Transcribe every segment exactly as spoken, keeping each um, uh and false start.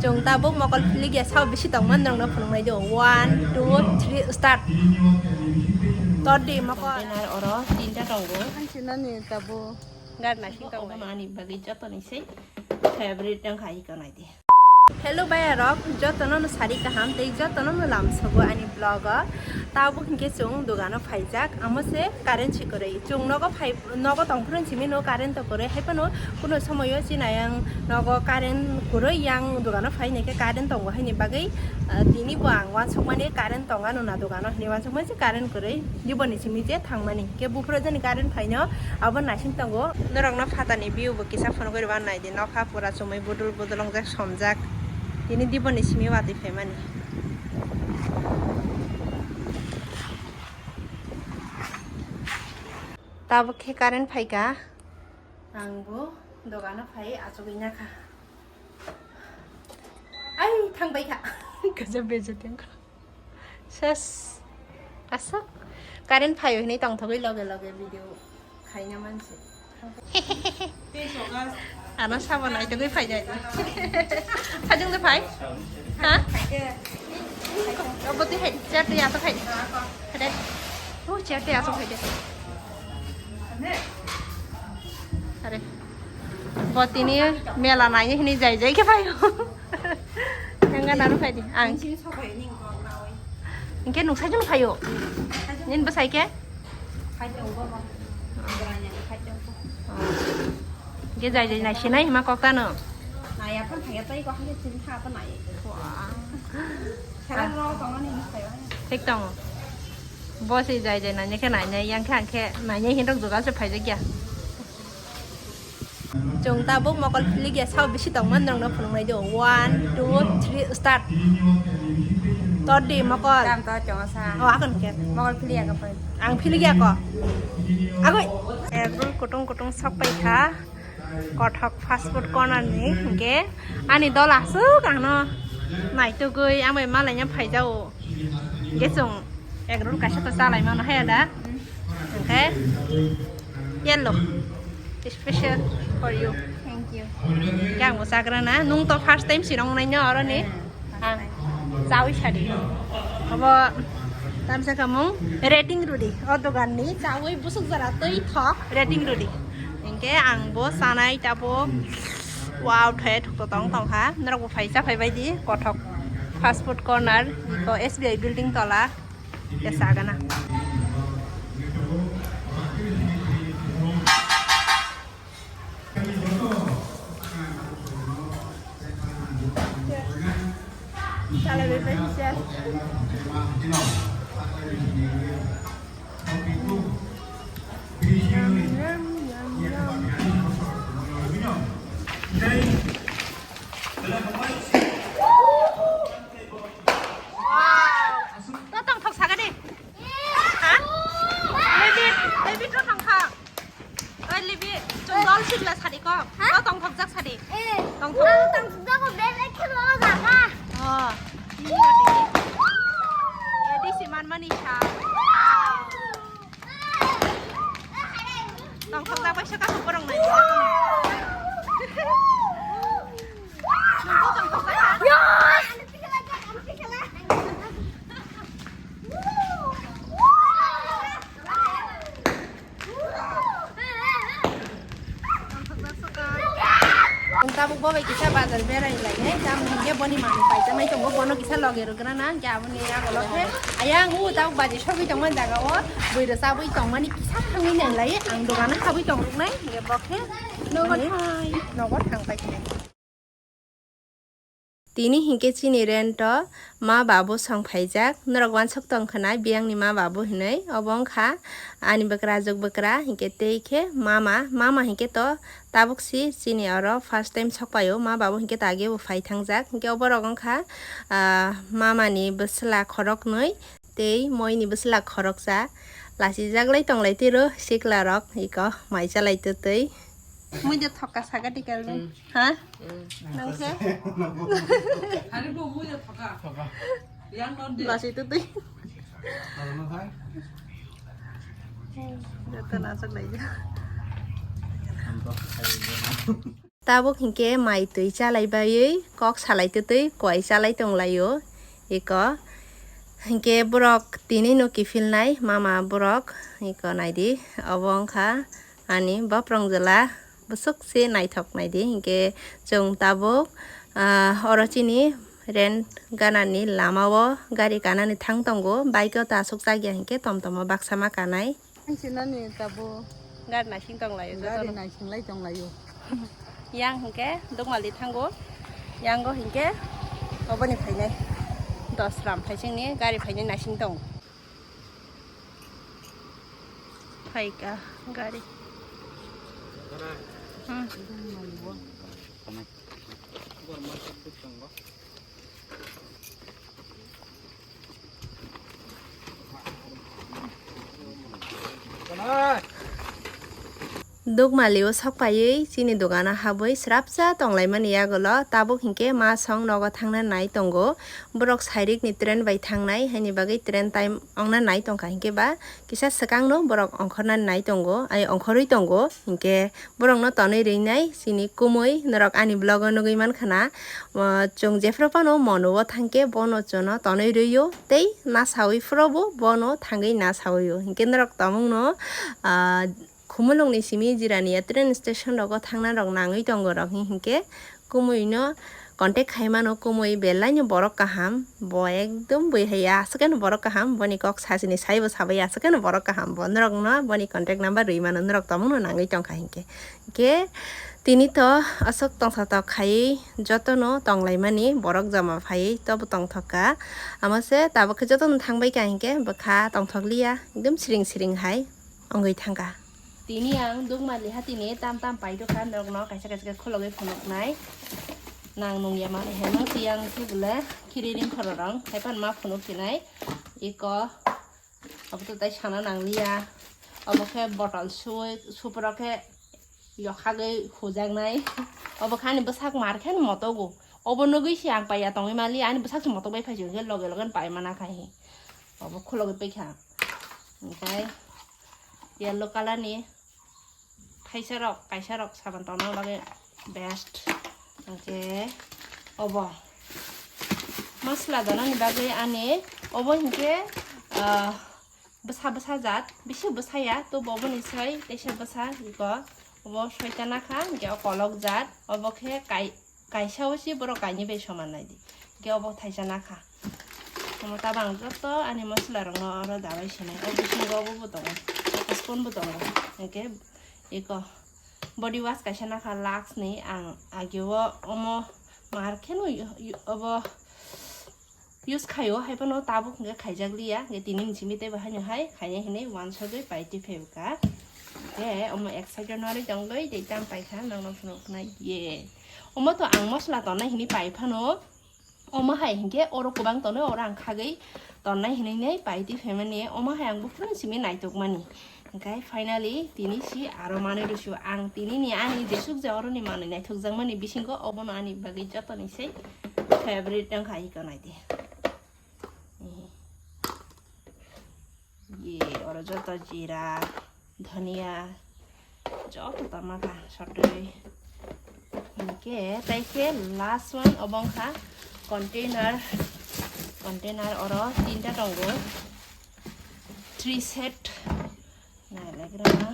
Chwng tabuk mokol philikya sao bisi tongma norokno phunuknai do. One, two, three, start. Totdi mokol. Container oro tinta tongo. Ang sinani tabuk. Gar naising tongo. Obo ani bagwi jotoni se favorite wngkha iko naidi. Hello bayarok, jotono no sari kaham tei jotono no lamsogo ani vlog o. Tabuk hinkhe chwng dogano phaijak, amo se current si kwrwi. Chwng nogo phai, nogo tongphuru simi no current to kwrwi, hai phano kuno somoyo chini ayang nogo current kwrwi yang dogano phainai khe current tongo haini bagwi, ah, tini bo ang uansukmani current tonga nuna dogano hinwi uansukmani se current kwrwi. Diboni simi je thangmani. Khe buphuru jani current phaino abo naising tongo. Norokno phatani view bo kisa phunugwi rwna naidi. Nokha pura chumui budul budul wngjak somjak. Tini diboni simi watwi phaimani. Tabuk khe current phaikha. Ang bo dogano phai achugwi nakha. Ai, thangbai kha. Kaja beja tengkha. Ses. Aswk. Current phaio hinwi tongthogwi loge loge video khaina mansi. Ano sabo naitugwi phaijai. Sajung de phai? Ha? Obo twi hai, chair twi aswk hai. Hai de. Oh, chair twi aswk hai de. Are. Bo tini mela naina hinwi jai jai khe phaio. Nang gana rw phai di. Ang. Hinkhe nung saichung phaio. Nini bwsai khe? Hinkhe jai jai naisinai hima kok tano. Thik tongo. Bo se jai jai naina khe nainai, yang khe ang khe nainai hinrok jugal se phaijak ya. Chwng tabuk mokol philikya sao bisi tongma norokno phunuknai do. One, two, three, start. Totdi mokol. Tam to chongo sa. Oh, akon khe. Mokol philikya ko pai. Ang philikya ko. Agoi. Egg roll kutung kutung sok pai kha. Kothok fast food corner ni hinkhe ani dol aswk ano naitugwi amai malaina phaijao. Hinkhe chwng egg roll kaisa to chalai mano hai da. Hinkhe yellow special for you. Thank you. Hinkhe ang bo chagra na, nung to first time sinong nai no oro ni. Ang chawi sadi. Obo tamsa kamung rating rudi. O dogan ni chawi busuk jara twi thok rating rudi. Hinkhe ang bo chanai tabuk. Wow, thai thok to tong tong kha. Norok bo phai cha phai bai di kothok fast food corner ko S B I building tola. Ke sagana. To tongthok sagani. Ha? Lebi, lebi to tongthok. Oi, Libi, chwng dol sibla sadi ko. Ha? O tongthokjak sadi. Eh, tongthok. Ang tongthokjak ko, bebek khe bo jaga. Oh. Ini tadi. Jadi si man mani sa. Tongthokjak bai saka borong nai. Nungko tongthokjak ha? Yes! Ang tabuk bo bai kisa bazar berai lai nai, tam hingke boni manwi paijak nai tongo, bono kisa loge rwgwna na, hingke aboni yago loge. Ayang o tabuk baji sogwi tongmani jaga o, bwrwi rwchabwi tongmani kisa thangwi nai lai, ang dogano habwi tong rwknai, hingke bo khe nogo thang pai khe. Tini hinkhe chini rent o ma babu song phaijak, norok uansuk tong khna biyang ni ma babu hinwi, obo wngkha ani bwkrajwk bwkra hinkhe tei khe mama, mama hinkhe to tabuk si chini oro first time sok paio, ma babu hinkhe to age bo phai thangjak, hinkhe oborok wngkha, ah, mama ni bwsla khoroknwi tei moi ni bwsla khoroksa, lachijak lai tong lai tiro sikla rok iko mai cha lai twtwi. Mui de thoka saga di Kelvin. Hmm. Ha? Hmm. Nang khe? Hari bo mui de thoka. Thoka. Yang non de. Lasi tu tui. Kalau no khai? Joto na sak lai ja. Ang to khai. Tabuk hinkhe mai twi chalai baiwi kok salai twtwi koi chalai tonglaio iko. Hinkhe borok tini no kiphilnai mama borok iko naidi, obo wngkha ani baprong jwla bwswk se naithok naidi. Hinkhe chwng tabuk, ah, oro chini rent ganani lama o gari kanani thang tongo, bike o ta aswk chakya hinkhe tom tom o baksa ma kanai. Ang sinani tabuk. Gari naising tonglaio, gari jotono naising lai tonglaio. Yang hinkhe Dukmali thango. Yango hinkhe oboni phainai. Dosram phaisingni gari phainai naising tong. Phaika gari. Hmm. Dukmali o sok paiwi chini dogano habwi srapsa tonglaimani yagulo tabuk hinkhe ma song nogo thangna nai tongo. Borok sairik ni train bai thangnai, haini bagwi train time ongna nai tongkha hinkhe ba kisa swkang no borok ongkhorna nai tongo, ai ongkhorwi tongo hinkhe. Borokno tonwi rwnai chini kumui norok ani vlog o nugwi mankha na. O, chwng jephru phano mono o thangkhe bono chwngno tonwi rwio tei nasawi phuru bo bono thangwi nasawi o. Hinkhe norok tongmungno, ah, Khumulwngni simi Jirania train station rogo thangna rok nangwi tongo rok hinkhe kumuino contact khaimano, kumui belaino borok kaham, bo ekdom bui hai aswkeno borok kaham, boni kok sachini saibo sabai aswkeno borok kaham, bo norokno boni contact number rwi mano, norok tongmungno nangwi tongkha hinkhe. Hinkhe tini to aswk tongsa tok khaiwi jotono tonglaimani borok joma phaiwi tobo tongthokka, amo se tabuk khe jotono thangbai kha hinkhe bwkha tongthokliya, ekdom siring siring hai wngwi thangkha. Tini ang Dukmali hatini tam tam paidokha, norokno kaisa kaisa khe khulogwi phunuknai. Nang nungya manwi hai mangsi yang khe bole khiri ring khororong hai phano ma phunuk sinai. Iko abo to tai sana nangliya. Obo khe bottle sui, supro khe yokhagwi hujaknai. Obo khe ani bwsak mar khe motogo. Obo nugwi se ang paiya tongwi mali, ani bwsak se motok bai phai se, loge loge pai mana khai. Obo khulogwi paikha. Hinkhe yellow color ni thaisa rok, kaisa rok saban tongna bagwi best. Hinkhe obo masla donani bagwi ani obo hinkhe, ah, bwsa bwsa jat, bisi bwsa ya, tobo oboni sai teisa bwsa iko. Obo soita nakha, hinkhe o kolok jat, obo khe kai-, kaisa o se borok kainwi bai soman naidi. Hinkhe obo thaisa nakha. Omo tabang joto ani masla rokno oro dabai sinai. O bisingo obo bo tongo. Spoon bo tongo. Hinkhe iko body wash kaisa nakha Lux ni, ang ageo omo mar kheno yu-, yu-, obo use khaio, hai phano tabuk hwnkhe khaijakliya, hwnkhe tini ni simi teibo haino hai khainai hinwi uansugwi pai twi phaibwkha. Hwnkhe omo excited no rwi tongwi tei tam paikha, nokno phunuknai ye. Omo to ang masla tonnai hinwi pai phano, omo hai hinkhe oro kwbang tonwi oro ang khagwi tonnai hinwi nai pai twi phaimani, omo hai ang buphuru simi naitokmani. Hwnkhe finally tini si aro manwi rwsio ang, tini ni ani jesuk je oro ni manwi naithokjakmani bisingo obono ani bagwi jotoni se favorite wngkha iko naidi. Ye, oro joto jira, dhania, joto tongma kha sotwi. Hinkhe tei khe last one obo wngkha container, container oro tinta tongo, three set. Nailaigra na,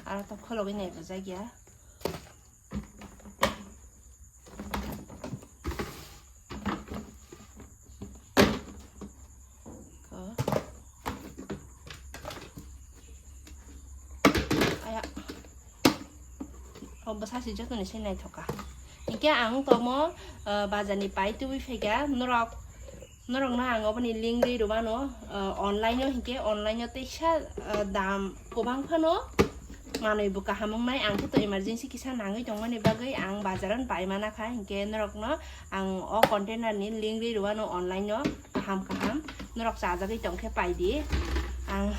aro to khologwi naibojakya. Ko. Aya. O bwsa si jotoni se naithoka. Hinkhe ang tomo, ah, bazar ni pai tubui phaikha, norok Norokno ang oboni link rwi rwmano, ah, online o hinkhe online o teisa, ah, dam kwbang phano manwi bo kaham wngnai, ang khe to emergency kisa nangwi tongmani bagwi ang bazar o pai mana kha, hinkhe norokno ang o container ni link rwi rwmano online o kaham kaham norok chajagwi tongkhe paidi. Ang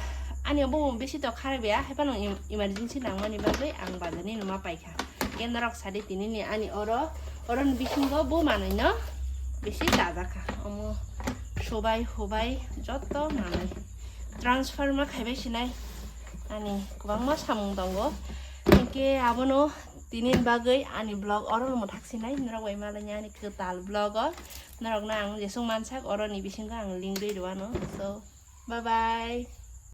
ani obo bisi to kharwi ya, haiphano em-, emergency nangmani bagwi ang bazar ni numa paikha. Khe norok sadi tini ni ani oro, oro ni bisingo bo manwi no bisi chajakha. Omo sobai hobai joto manwi transfer ma khaibai sinai ani kwbangma samung tongo. Hinkhe abono Tini bagwi ani vlog oro no mwthak sinai, norok bai malanya ani kwtal vlog o. Norok no ang jesung mansak oro ni bisingo ang link dwi rwano. So, bye bye.